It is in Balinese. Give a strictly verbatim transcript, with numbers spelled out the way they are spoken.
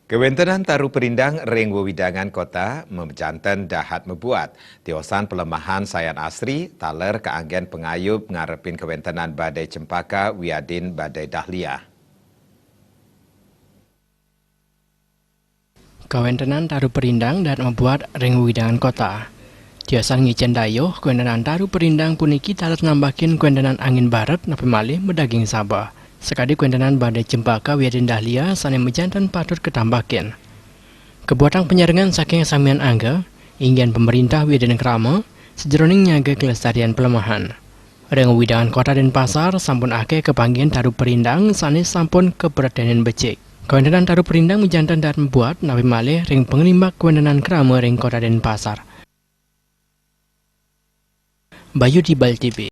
Kawéntenan taru perindang ring wewidangan kota majanten dahat mabuat. Tiosan pelemahan sayan asri, taler kaanggén pangayub ngarepin kawéntenan badai cempaka wiadin badai dahlia. Kawéntenan taru perindang dahat mabuat ring wewidangan kota. Tiosan ngicén dayuh, kawéntenan taru perindang puniki taler nambakin kawéntenan angin baret napi malih madaging sabeh. Sakadi kawéntenan badai cempaka wiadin dahlia sané majanten patut katambakin. Kabuatang panyarengan saking samian angga, inggih pamrintah wiadin krama, sajeroning nyaga kelestarian pelemahan. Ring wewidangan Kota Denpasar sampun akéh kapanggihin taru perindang sané sampun kapraténin becik. Kawéntenan taru perindang majanten dahat mabuat napi malih ring panglimbak kawéntenan krama ring Kota Denpasar. Bayu Dibal T V.